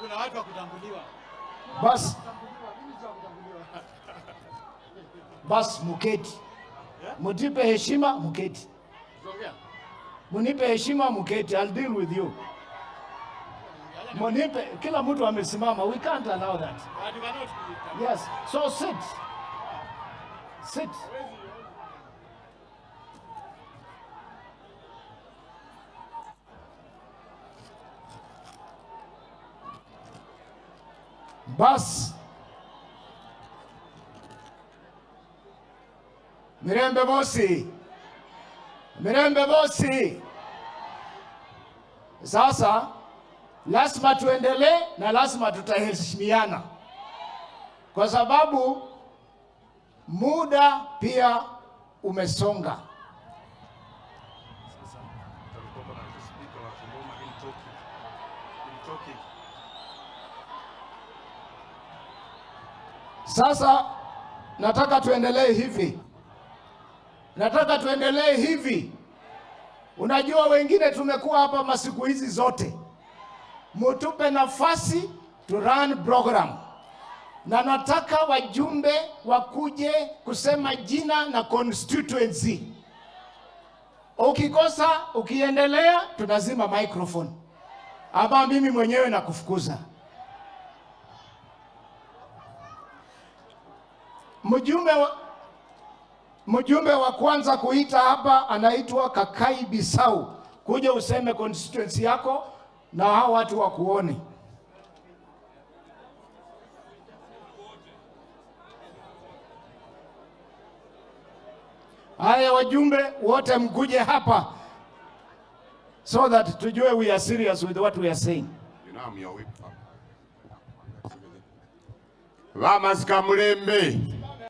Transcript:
Kuna watu wa kutambuliwa. Bas, bas muketi, mutipe heshima muketi, munipe heshima muketi. I'll deal with you. Munipe, kila mtu amesimama. We can't allow that. But you cannot be- Yes, so sit. Sit. Bas. Mirembe bosi. Mirembe bosi. Sasa lazima tuendelee na lazima tutaheshimiana kwa sababu muda pia umesonga. Sasa tutakuwa na spika wa Kigoma Ilitoki. Ilitoki. Sasa nataka tuendelee hivi, nataka tuendelee hivi. Unajua wengine tumekuwa hapa masiku hizi zote, mutupe nafasi to run program, na nataka wajumbe wakuje kusema jina na constituency. Ukikosa, ukiendelea, tunazima microphone ama mimi mwenyewe nakufukuza. Mjumbe wa kwanza kuita hapa anaitwa Kakai Bisau. Kuja useme constituency yako na hao watu wakuone. Haya, wajumbe wote mkuje hapa so that tujue we are serious with what we are saying. You know I'm your whip. Bamasika mulembe.